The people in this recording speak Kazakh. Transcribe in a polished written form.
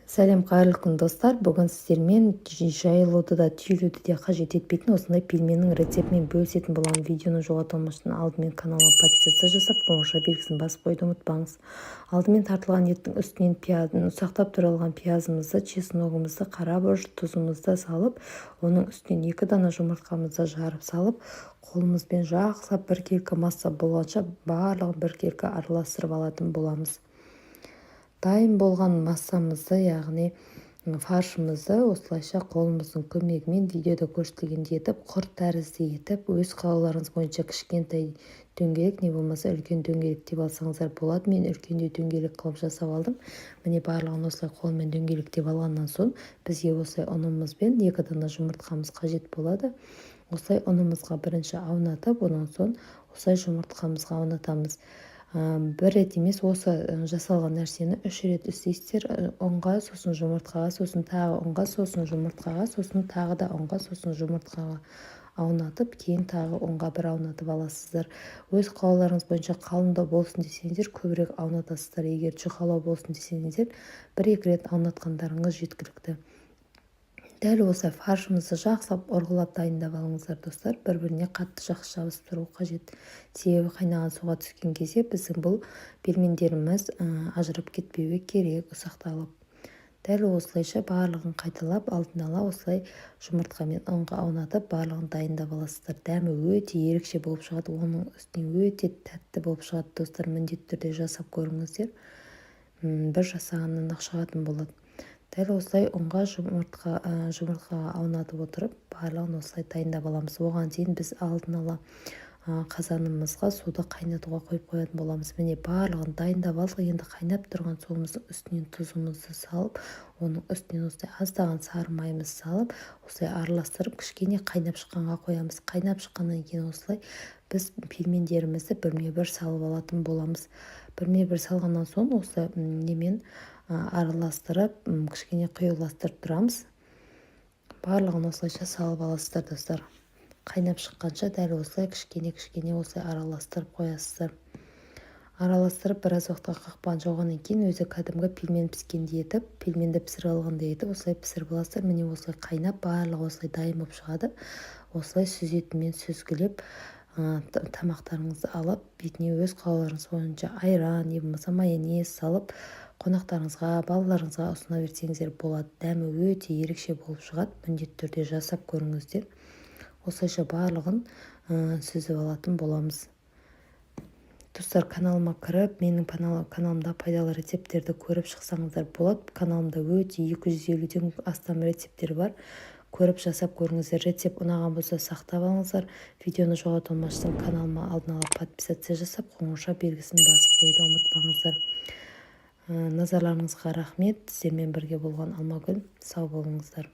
Сәлем, қайырлы күн, достар! Бүгін сіздермен жайылуды да, түйілуді де қажет етпейтін осындай пельменнің рецептімен бөлісетін боламын. Видеоны жоғалтпас үшін алдымен каналыма подписаться жасап, қоңырау белгісін басып қоюды ұмытпаңыз. Алдымен тартылған еттің үстінен пиязын, ұсақтап туралған пиязымызды, чесногымызды, қара бұрыш, тұзымызды салып, оның үстінен екі дана жұмыртқамызды жарып салып, қолымызбен жақсылап біркелкі масса болғанша барлығын біркелкі араластырып алатын боламыз. Дайын болған массамызды, яғни фаршымызды, осылайша қолымыздың көмегімен видеода көрсетілгендей етіп, құрт тәрізді етіп, өз қалауларыңыз бойынша кішкентай дөңгелек, не болмаса үлкен дөңгелектеп алсаңыздар болады. Мен үлкендеу дөңгелек қылып жасап алдым. Міне, барлығын осылай қолмен дөңгелектеп алғаннан соң, бізге осылай ұнымыз бен екі дана жұмыртқамыз қажет болады. Осылай ұнымызға бірінші аунатып, одан соң осылай жұмыртқамызға аунатамыз. Бір рет емес, осы жасалған нәрсені үш рет істейсіздер: ұнға, сосын жұмыртқаға, сосын тағы ұнға, сосын жұмыртқаға, сосын тағы да ұнға, сосын жұмыртқаға аунатып, кейін тағы ұнға бір аунатып аласыздар. Өз қалауларыңыз бойынша қалыңдау болсын десеңіздер, көбірек аунатасыздар, егер жұқалау болсын десеңіздер, бір екі рет аунатқандарыңыз жеткілікті. Дәл осылай фаршымызды жақсылап ұрғылап дайындап алыңыздар, достар. бір біріне қатты жақсы жабысып тұруы қажет, себебі қайнаған суға түскен кезде біздің бұл пельмендеріміз ажырап кетпеуі керек ұсақталып. Дәл осылайша барлығын қайталап, алдын ала осылай жұмыртқамен ұнға аунатып, барлығын дайындап аласыздар. Дәмі өте ерекше болып шығады, оның үстіне өте тәтті болып шығады. Достар, міндетті түрде жасап көріңіздер, бір жасағаннан ақ шығатын болады. Дәл осылай ұнға, жұмыртқаға аунатып отырып, барлығын осылай дайындап аламыз. Оған дейін біз алдын ала қазанымызға суды қайнатуға қойып қоятын боламыз. Міне, барлығын дайындап алдық. Енді қайнап тұрған суымыздың үстінен тұзымызды салып, оның үстінен осылай аздаған сары майымызды салып, осылай араластырып, кішкене қайнап шыққанға қоямыз. Қайнап шыққаннан кейін осылай біз пельмендерімізді бірме-бір салып алатын боламыз. Бірме-бір салғаннан соң, осылай немен араластырып, кішкене қоюластырып тұрамыз. Барлығын осылайша салып аласыздар, достар. Қайнап шыққанша дәл осылай кішкене-кішкене осылай араластырып қоясыздар. Араластырып, біраз уақытқа қақпағын жауғаннан кейін, өзі кәдімгі пельмен піскендей етіп, пельменді пісіріп алғандай етіп, осылай пісіріп аласыздар. Міне, осылай қайнап, барлығы осылай дайын болып шығады. Осылай сүзетімен сүзгілеп, тамақтарыңызды алып, бетіне өз қалауларыңыз бойынша айран, не болмаса майонез салып, қонақтарыңызға, балаларыңызға ұсына берсеңіздер болады. Дәмі өте ерекше болып шығады, міндетті түрде жасап көріңіздер. Осылайша барлығын сүзіп алатын боламыз. Достар, каналыма кіріп, менің каналымда пайдалы рецепттерді көріп шықсаңыздар болады. Каналымда өте 250-ден астам рецепттер бар, көріп, жасап көріңіздер. Рецепт ұнаған болса, сақтап алыңыздар. Видеоны жоғалтпас үшін каналыма алдын ала подписаться жасап, қоңырау белгісін басып қоюды ұмытпаңыздар. Назарларыңызға рахмет! Сіздермен бірге болған Алмагүл. Сау болыңыздар!